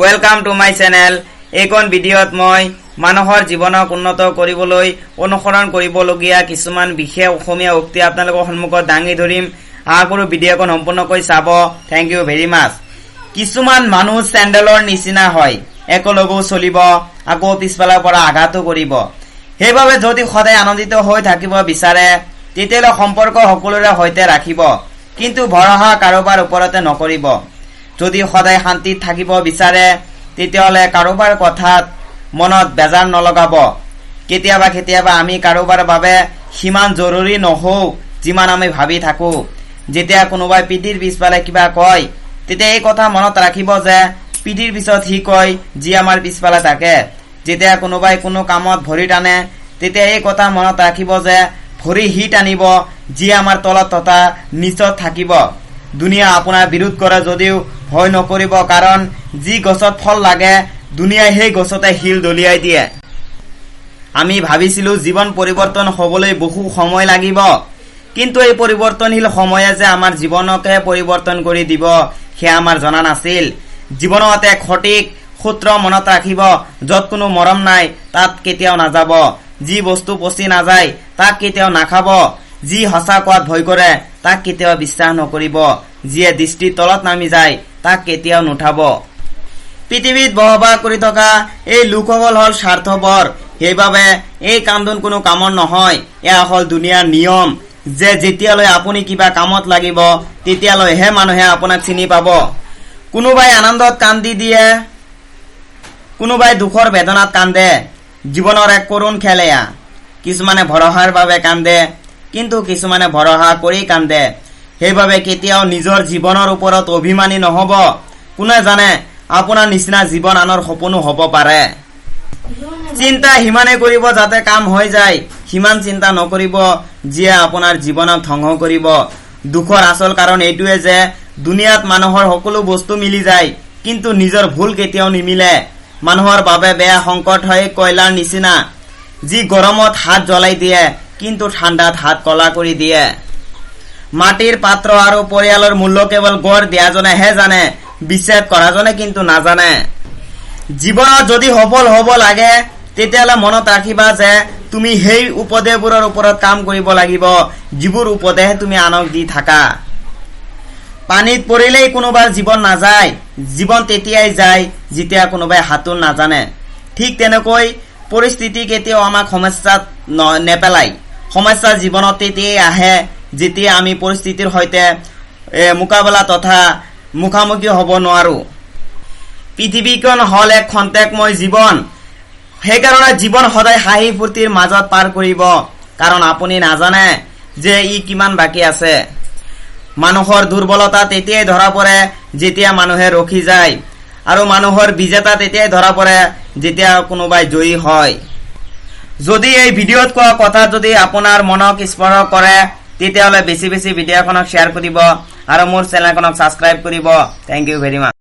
Welcome to my channel. এইখন ভিডিঅ'ত মই মানুহৰ জীৱনক উন্নত কৰিবলৈ অনুসৰণ কৰিবলগীয়া কিছুমান বিশেষ অসমীয়া উক্তি আপোনালোকৰ সন্মুখত দাঙি ধৰিম। আশা কৰোঁ ভিডিঅ'খন সম্পূৰ্ণকৈ চাব। Thank you very much. কিছুমান মানুহ চেণ্ডেলৰ নিচিনা হয়, একেলগেও চলিব, আকৌ পিছফালৰ পৰা আঘাতো কৰিব। সেইবাবে যদি সদায় আনন্দিত হৈ থাকিব বিচাৰে, তেতিয়াহ'লে সম্পৰ্ক সকলোৰে সৈতে ৰাখিব, কিন্তু ভৰসা কাৰোবাৰ ওপৰতে নকৰিব। যদি সদায় শান্তিত থাকিব বিচাৰে, তেতিয়াহ'লে কাৰোবাৰ কথাত মনত বেজাৰ নলগাব। কেতিয়াবা কেতিয়াবা আমি কাৰোবাৰ বাবে সিমান জৰুৰী নহওঁ, যিমান আমি ভাবি থাকো। যেতিয়া কোনোবাই পিঠিৰ পিছফালে কিবা কয়, তেতিয়া এই কথা মনত ৰাখিব যে পিঠিৰ পিছত সি কয় যি আমাৰ পিছফালে থাকে। যেতিয়া কোনোবাই কোনো কামত ভৰি টানে, তেতিয়া এই কথা মনত ৰাখিব যে ভৰি সি টানিব যি আমাৰ তলত তথা নিচত থাকিব। দুনিয়া আপোনাৰ বিৰোধ কৰে যদিও ভয় নকৰিব, কাৰণ যি গছত ফল লাগে, দুনিয়াই সেই গছতে শিল দলিয়াই দিয়ে। আমি ভাবিছিলো জীৱন পৰিৱৰ্তন হবলৈ বহু সময় লাগিব, কিন্তু এই পৰিৱৰ্তনশীল সময়ে যে আমাৰ জীৱনকে পৰিৱৰ্তন কৰি দিব, সেয়া আমাৰ জনা নাছিল। জীৱনত এক সঠিক সূত্ৰ মনত ৰাখিব, য'ত কোনো মৰম নাই, তাত কেতিয়াও নাযাব। যি বস্তু পচি নাযায়, তাক কেতিয়াও নাখাব। যি সঁচা কোৱাত ভয় কৰে, তাক কেতিয়াও বিশ্বাস নকৰিব। যিয়ে দৃষ্টিৰ তলত নামি যায়, তাক কেতিয়াও নুঠাব। পৃথিৱীত বসবাস কৰি থকা এই লোকসকল হ'ল স্বাৰ্থপৰ, সেইবাবে এই কান্দোন কোনো কামৰ নহয়। এয়া হ'ল দুনিয়াৰ নিয়ম যে যেতিয়ালৈ আপুনি কিবা কামত লাগিব, তেতিয়ালৈহে মানুহে আপোনাক চিনি পাব। কোনোবাই আনন্দত কান্দি দিয়ে, কোনোবাই দুখৰ বেদনাত কান্দে। জীৱনৰ এক কৰুণ খেল এয়া। কিছুমানে ভৰসাৰ বাবে কান্দে, কিন্তু কিছুমানে ভৰসা কৰি কান্দে। সেইবাবে কেতিয়াও নিজৰ জীৱনৰ ওপৰত অভিমানী নহব। কোনে জানে, আপোনাৰ নিচিনা জীৱন আনৰ সপোনো হ'ব পাৰে। চিন্তা সিমানে কৰিব যাতে কাম হৈ যায়, সিমান চিন্তা নকৰিব যিয়ে আপোনাৰ জীৱনক ধ্বংস কৰিব। দুখৰ আচল কাৰণ এইটোৱে যে দুনিয়াত মানুহৰ সকলো বস্তু মিলি যায়, কিন্তু নিজৰ ভুল কেতিয়াও নিমিলে। মানুহৰ বাবে বেয়া সংকট হয় কয়লাৰ নিচিনা, যি গৰমত হাত জ্বলাই দিয়ে, কিন্তু ঠাণ্ডাত হাত কলা কৰি দিয়ে। মাটিৰ পাত্ৰ আৰু পৰিয়ালৰ মূল্য কেৱল গঢ় দিয়াজনেহে জানে, বিচ্ছেদ কৰাজনে কিন্তু নাজানে। জীৱনত যদি সফল হ'ব লাগে, তেতিয়াহ'লে মনত ৰাখিবা যে তুমি সেই উপদেশবোৰৰ ওপৰত কাম কৰিব লাগিব, যিবোৰ উপদেশ তুমি আনক দি থাকা। পানীত পৰিলেই কোনোবাৰ জীৱন নাযায়, জীৱন তেতিয়াই যায় যেতিয়া কোনোবাই সাঁতোৰ নাজানে। ঠিক তেনেকৈ পৰিস্থিতি কেতিয়াও আমাক সমস্যাত নেপেলায়। সমস্যা জীৱনত তেতিয়াই আহে যেতিয়া আমি পৰিস্থিতিৰ সৈতে মোকাবিলা তথা মুখামুখি হ'ব নোৱাৰো। পৃথিৱীখন হ'ল এক খন্তেকময় জীৱন। সেইকাৰণে জীৱন সদায় হাঁহি ফূৰ্তিৰ মাজত পাৰ কৰিব, কাৰণ আপুনি নাজানে যে ই কিমান বাকী আছে। মানুহৰ দুৰ্বলতা তেতিয়াই ধৰা পৰে যেতিয়া মানুহে ৰখি যায়, আৰু মানুহৰ বিজেতা তেতিয়াই ধৰা পৰে যেতিয়া কোনোবাই জয়ী হয়। যদি এই ভিডিঅ'ত কোৱা কথা যদি আপোনাৰ মনক স্পৰ্শ কৰে, তেতিয়াহ'লে বেছি বেছি ভিডিঅ'খনক শ্বেয়াৰ কৰিব আৰু মোৰ চেনেলখনক ছাবস্ক্ৰাইব কৰিব। Thank you very much.